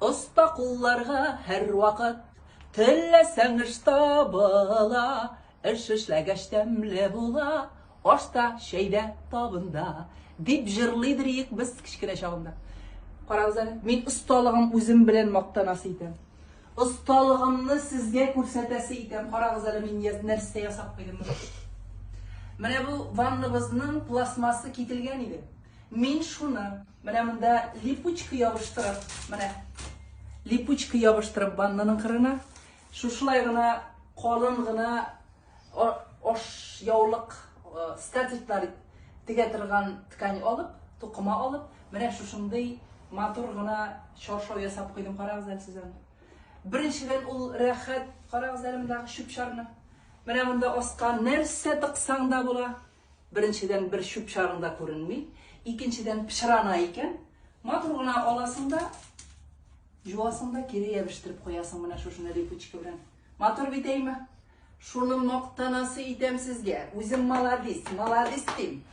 Оста кулларга һәрвакыт теләсәң эш табыла. Эш эшләгәч тәмле була, ашта, чәйдә, табында. Дип җырлыйдыр идек без кечкенә чагында. Карагыз әле, мин осталыгым үзем белән мактанасы итәм. Осталыгымны сезгә күрсәтәсе итәм. Карагыз әле, мин нәрсә ясап куйдым моны. Менә бу ваннабызның пластмассы кителгән иде. Мин шуны менә монда липучка ябыштырып, менә липучка ябыштырып ваннаның кырына, шушылай гына калын гына аш яулык скатертлар тегә торган ткань алып, тукыма алып, менә шушындый матур гына чаршау ясап куйдым. Карагыз әле сез аны. Беренчедән ул рәхәт, карагыз әле мондагы чүп-чарны. Менә монда аска нәрсә тыксаң да була. Беренчедән, бер чүп-чарың да күренми. Икенчедән, пычрана икән. Матур гына аласың да, жуасың да, кире ябештереп куясың менә шушында липучка белән. Матур бит, әйме? Шуны мактанасы итәм сезгә. Үзем маладис, маладис дим.